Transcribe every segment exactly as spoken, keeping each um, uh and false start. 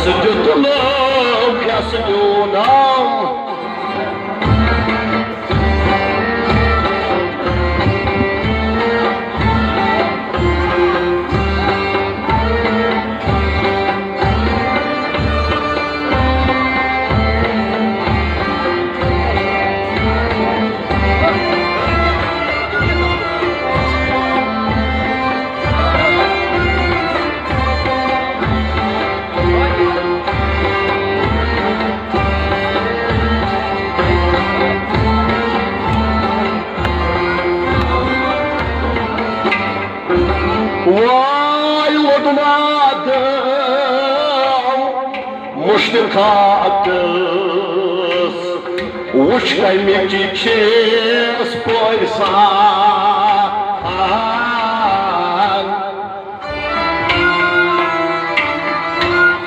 دیُتنم کھٮ۪س نیونم۔ Y لوٚدُن آدم مُشتِن خاکس، وٕچھ کمِچ چھِس پٲرۍ سان۔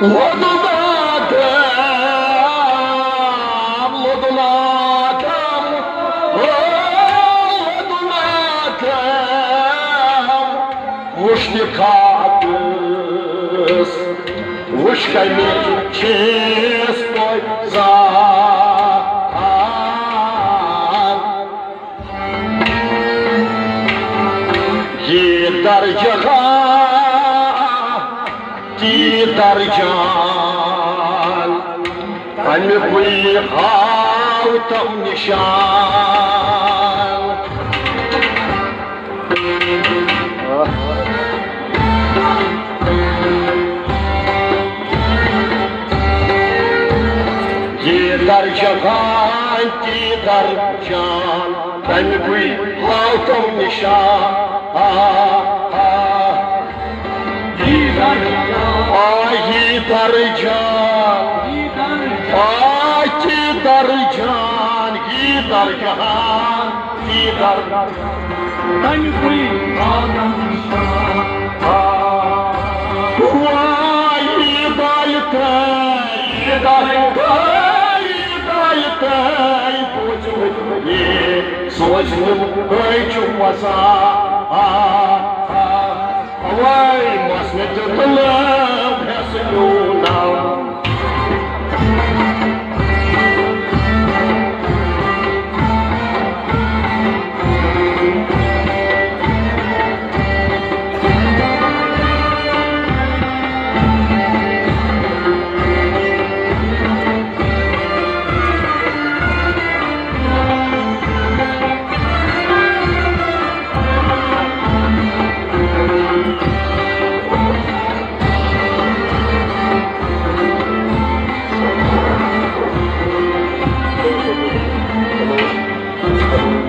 لوٚدُن آدم، لوٚدُن آدم، او، لوٚدُن آدم، مُشتِن خاکس، وٕچھ کمِچ چھِس پٲرۍ سان۔ یہِ درجہ، تی درجہ، اَمیُکُے ہاو تم نشان۔ یہِ درجہ، تی درجہ، تَمیُکُے ہاو تم نشان۔ آ، یہِ درجہ، آ، یہِ درجہ، آ، تی درجہ، یہِ درجہ، تی درجہ۔ تَمیُکُے ہاو تم نشان۔ آ، وای ہدایت، ہدایت، ہدایت، بوزمُت یہِ سوزنُم کٲنٛسہِ وسان۔ آ، آ، وای مسنہِ تہٕ لٲو ہٮ۪س نیونم۔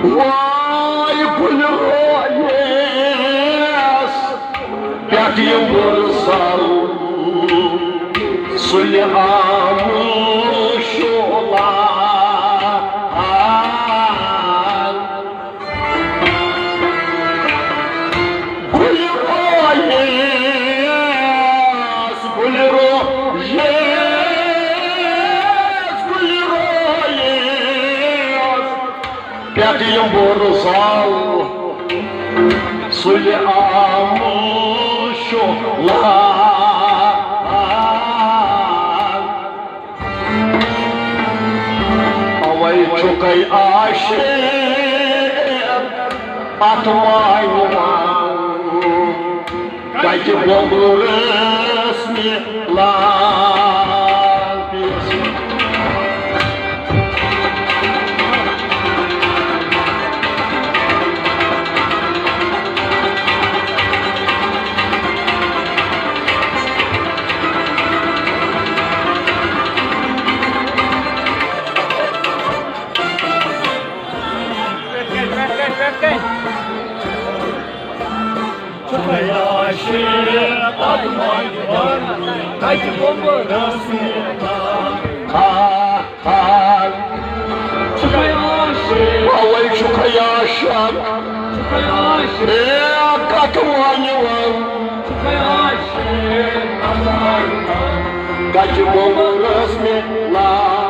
وای کُلہِ رویس پٮ۪ٹھ یِم بُرٕ سَل سُلہِ آمُت شولان۔ گُلہِ رویس، گُلہِ رویس، گُلہِ رویس پٮ۪ٹھ یِم بُرٕ سَل سُلہِ آمُت شولان۔ اوے چھُکے عاشق اتھ مانہِ وان، کتہِ بۄمبرس مِلان۔ اوے چھُکھ عاشق، اے کتھ وَنہِ وَن، کتہِ بۄمبرس مِلان۔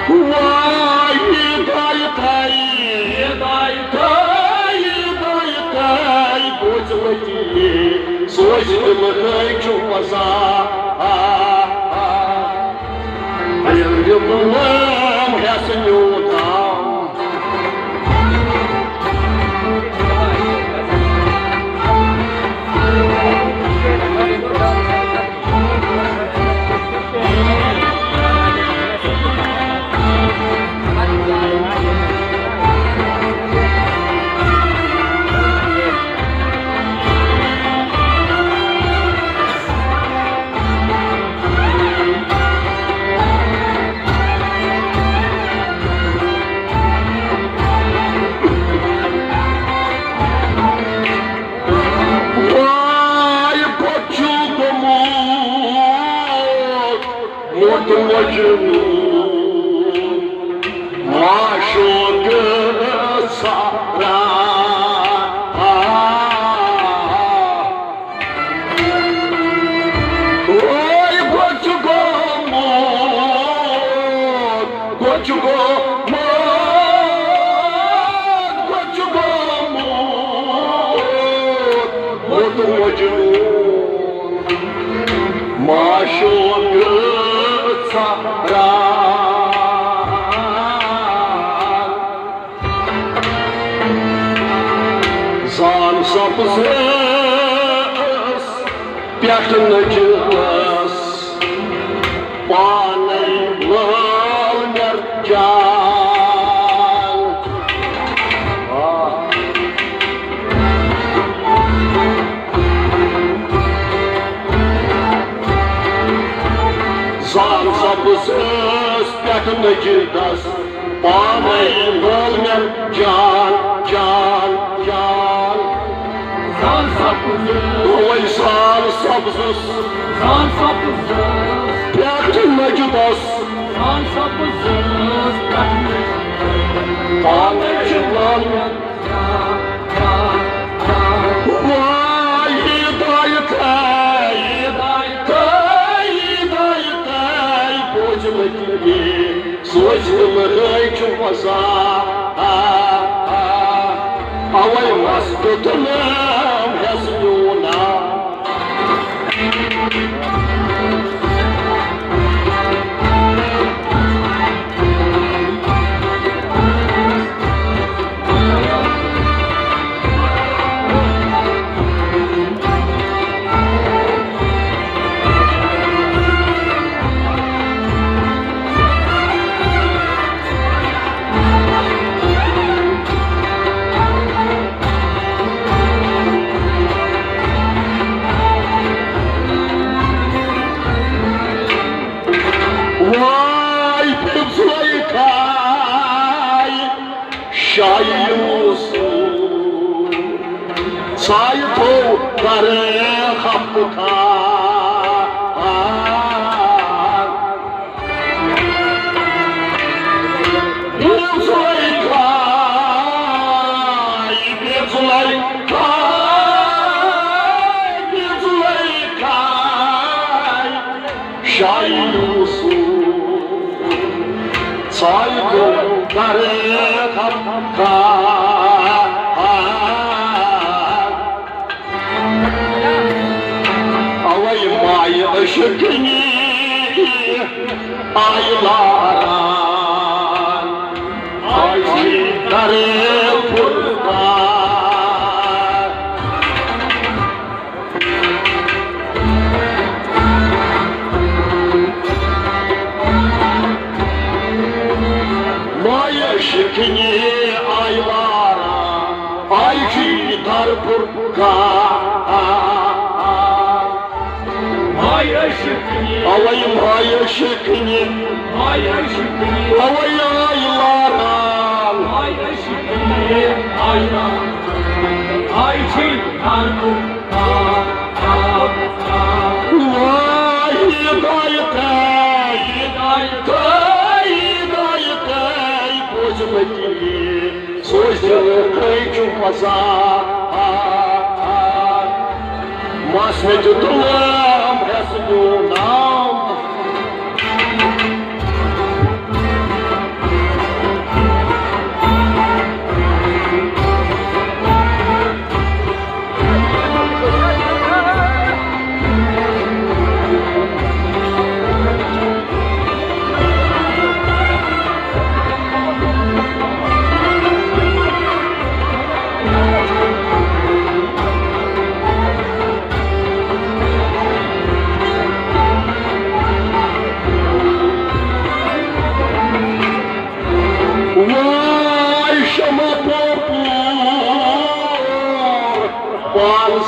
وای ہدایت، ہدایت، ہدایت، بوز وتی۔ سوچ دِلہٕ چھُ وَسان، ییٚلہِ غلام ہٮ۪س نیوٗ دام۔ واے بۄچھِ گوٚمُت موت مجنون، معشوق سارا۔ اوے بۄچھِ گوٚمُت، بۄچھِ گوٚمُت، بۄچھِ گوٚمُت، موت مجنون، معشوق سارا۔ زان سبز ٲس پٮ۪ٹھ نٔچِس پانے لٲل مرجان۔ زان سبز ٲس پٮ۪ٹھ نٔچِس پانے لٲل مرجان، جان، جان۔ زان سبز۔ اوے زان سبزس۔ زان سبز۔ پٮ۪ٹھ نٔچِس۔ زان سبز۔ پٮ۪ٹھ نٔچِس۔ پانے چھِ لٲل۔ واے ہدایت، ہدایت، ہدایت، بوز لٔگۍ۔ سوچ دِلہٕ چھُ وَسان، اَوَے مَس دیُت نام ہٮ۪س میون نام۔ واے پھِرژلے کھاے شاہ یوسف، سایہِ تھوو کرے خفقان۔ پھِرژلے کھاے، پھِرژلے کھاے، پھِرژلے کھاے۔ شاہ یوسف سایہِ تھوو کرے خفقان۔ اوے مایہِ عشقنی آیہِ لاران، آیہِ کرے فرقان۔ مایہِ عشقنی آیہِ لاران، آیہِ چھی در فرقان۔ مایہِ عشقنی۔ اوے مایہِ عشقنی۔ مایہِ عشقنی۔ اوے آیہِ لاران۔ مایہِ عشقنی آیہِ لاران۔ آیہِ چھی در فرقان۔ واے ہدایت، ہدایت، ہدایت، بوز مےٚ۔ سوچ دِلہٕ چھُ وَسان، مَس مےٚ دیُت نام ہٮ۪س میون نام۔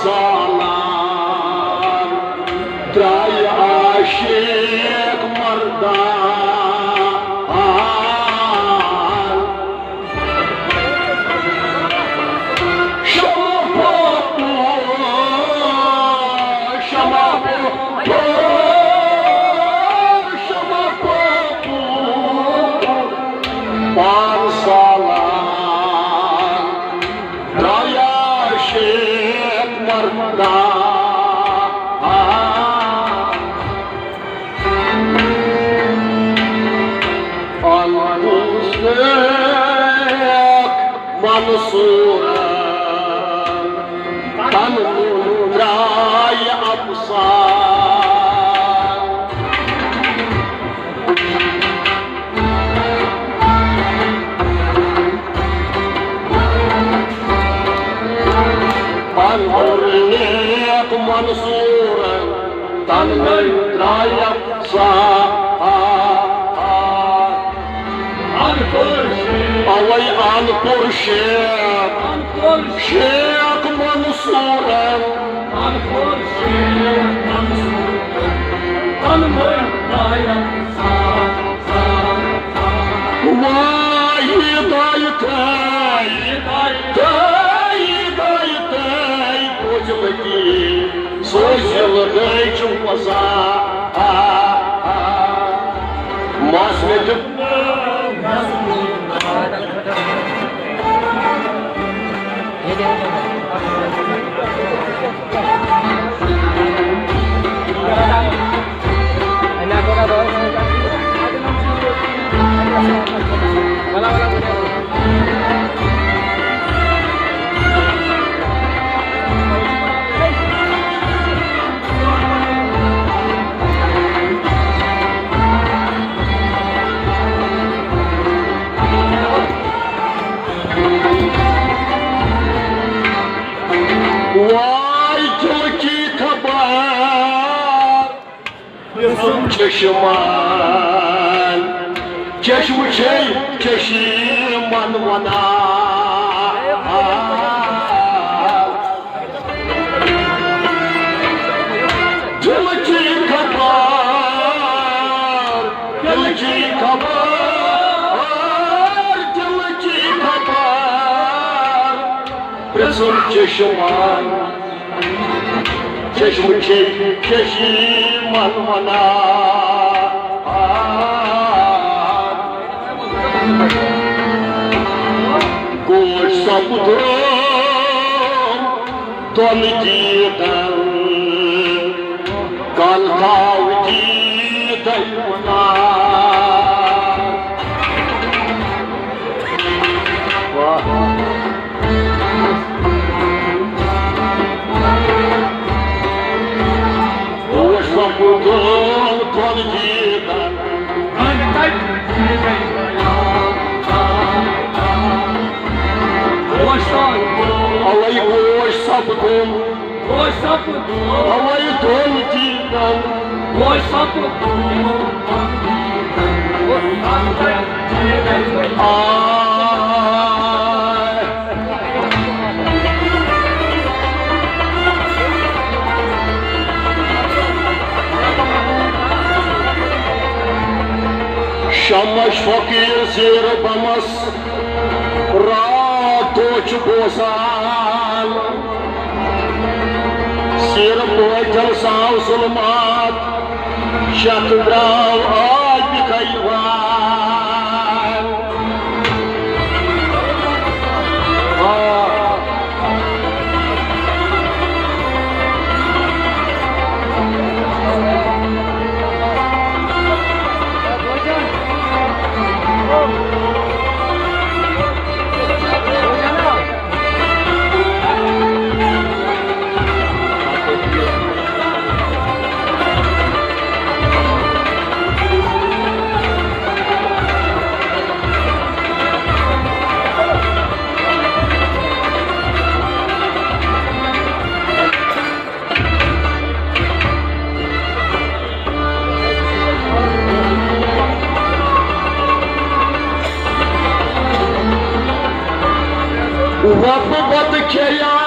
زالان درٛاے عاشق مردان۔ شمع پوٚپُر، شمع پوٚپُر، شمع پوٚپُر، پان سالان۔ دایا شیخ مردان۔ ان پوشیک منصور، تن درای افسان۔ پنُن نیک منصور تنہٲے درٛایَم سا۔ اوے ان پوشیک شیخ منصورن۔ واے ہدایت، ہدایت، ہدایت، سوزِ لگٲے چھُم وسا۔ ماس مےٚ دیُت۔ واے دِلہٕ کی خبر، چشمان، چشمہٕ چھے چشمن ونان۔ دِلہٕ کی خبر، دِلہٕ کی خبر، دِلہٕ کی خبر، پرٛژھُن چشمان۔ چشمہٕ چھے چشمن ونان۔ گوش سپدُم دۄن دیٖدن، کن تھاو دیٖدے وُنان۔ واہ۔ اوس سپُدُم دۄن دیٖدن۔ اوے گوش سپُدُم۔ اوے دۄن دیٖدن۔ آ۔ شمس فقیٖر زیٖر بمس راتھ دۄہ چھُ بوزان۔ زیٖر بٲتل ساو ظلمات شتھ درٛاو آبہِ کیوان۔ آ۔ وۄپہٕ بتہٕ کھیٚیا